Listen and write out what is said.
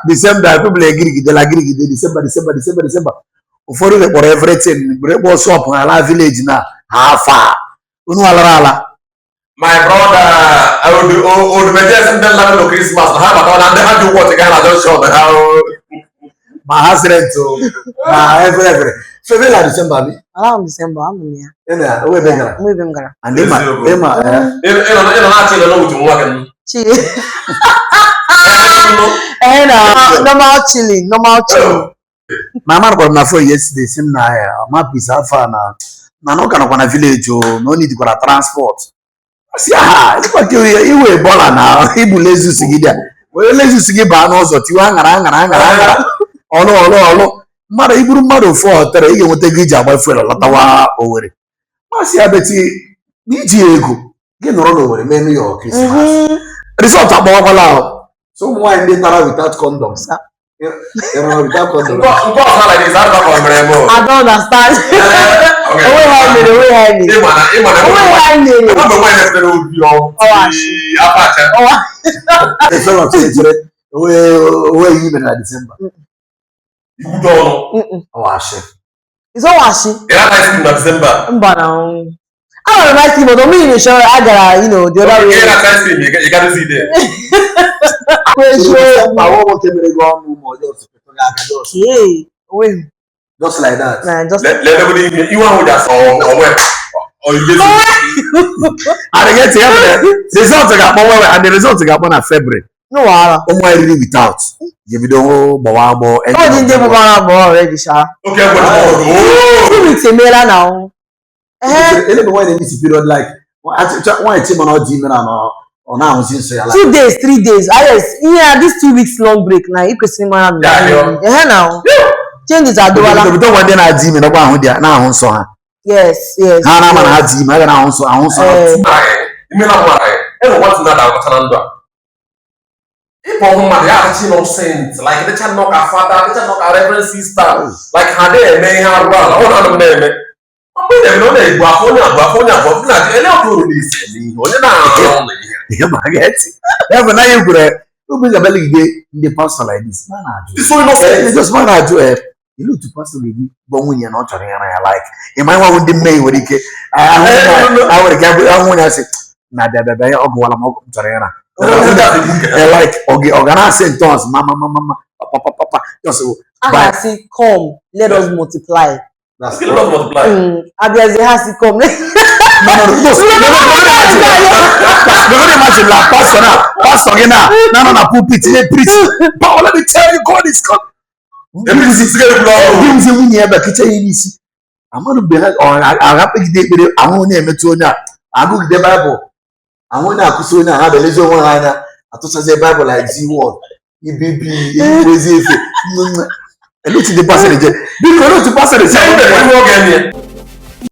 December people egirigidela girigide December, December, December, December. Ụfọdụ kpọrọ everything were kpọọ shop ha ala village na ha afa unu alara ala. My brother, odumeje ndị nla nọ Christmas na ha batara na ndị ha ji ụgwọ ọchịga na junction ha. Ma ha sịrị ntụ ma every every febela December bi. Ala m December, anọ m ya. Ị na onwe ebe gara. Nwa ebe m gara. And ịma Eziokwu. ịma eh. Ị nọ na-achị ịnọ n'otu nwa gị. Chi. Eh na normal chilling, normal chilling. Ma ama kpọrọ m na phone yesterday, sị m na ya ma peace afọ a na ọ ka nọkwa na village o, na ọ nidikwara transport. Sị ha ịkwa ka iwe bọla na ibu Lexus gị dị a, were Lexus gị baa n'ụzọ tiwe aṅara aṅara aṅara aṅara ọlụ ọlụ ọlụ mmadụ iburu mmadụ ofu ọtere, ị ga-enweta ego iji agba fuel lọtawa Owerri. Masị ya beti na iji ego gị nọrọ n'Owerri mee New York Christmas. Result akpọwakwala ahụ, so ụmụ nwaanyị ndị nara without condom. Ịrara without condom. Nke ọzọ like this, adịba ka ọ mere eme o. I don't understand. Okay. Onwe ha mere, onwe ha mere. Ịma na Onwe ha mere. ebe nwaanyị na-etere obi ọ Ọwashi. afọ acha. Ọwa. Efere chere onwe onwe ihe mere na December. Ikwute ọnụ. Ọwashi. It's ọwashi. Ị na ice cream na December? Mba na. Agara m ice cream, but omi na I gara, the other Ị way. na ice cream, ị gadozi ide. Eziokwu. December nwa nwoke mere gị ọnụ ma ọ just metụ gị aka just Okay. Onwe. Just like that. Na just. Lelegodi ihe iwe ahụ ji asa onwe ọ ilezi. And get ya mere result ga-akpọ wewe, and the result ga-akpọ na February. No wahala. Ụmụ anyị riri without ga-ebido gbawa agbọ. Ọ dị ndị gbara agbọ already sha. Oke gwere ọrụ. 2 weeks emeela na ọ. Eh, Elebe nwaanyị na-emisi period, like nwaanyị chi mana ọ dị ime na ọ na-ahụzi nsọ ya like 2 days, 3 days. Ah yes, ihe a, this 2 weeks long break na ị kwesịrị ịmara na. Ya, yo. Ehe na. Changes adịwala. Obodo nwa ndị na-adị ime nakwa ahụ dị na-ahụ nsọ ha. Yes. Ha na-ama na ha dị ime, ha ga na-ahụ nsọ, ahụ nsọ ha. Eh. Ime na mmadụ enwe nwatụ na ada na ndụ a ịkpọ ọhụ mmadụ ya adịcha innocent, like dịcha nnọọ ka fada, dịcha nnọọ ka reverend sister, like ha adịghị eme ihe arụ ala ọ na-anụ m na-eme mgbe ị na-eme, ọ na-egbu afọ onye abụọ, afọ onye abụọ na ele ọkụ uru na-esi eme ihe onye na-arụ ụlọ ihe. Ihe ma ga-eti ya bụ na anyị kwere obi ga-abaligide ndị pastor like this ma na-ajụ. It's so innocent. Eh, just ma na-ajụ, eh, ilu otu pastor ga-eji gwa nwunye na ọ chọrọ ịra ya, like ịma nwa ndị mmehie nwere ike ahụ nwunye a nwere ike ahụ nwunye asị na bịa bịa bịa, ọ gụwala m ọgụ m chọrọ ịra. Eh, like ọ ga na-asị in tongues, ma ma ma ma ma papa papa papa, just A ga-asị, "Come, let us multiply." That's Let us multiply. Abịazie ha si, "Come." No, no, no, no, no, no, no, no, imagine la pastor na pastor gị na na nọ na pulpit na preach, "But let me tell you, God is come." Gịnzi nwunye ya bịa ya n'isi amadụ mgbe ha ọ agapegide ekpere, ahụ onye emetụ onye a agụgide Baịbụl, ahụ onye akụsi onye a, ha belezi onwe ha anya, atụchazie Baịbụl like z word ibibi eyikwezi efe. Ele otu ndị pastor eje, biko, ele otu pastor esi Ihe ọ ga-eme.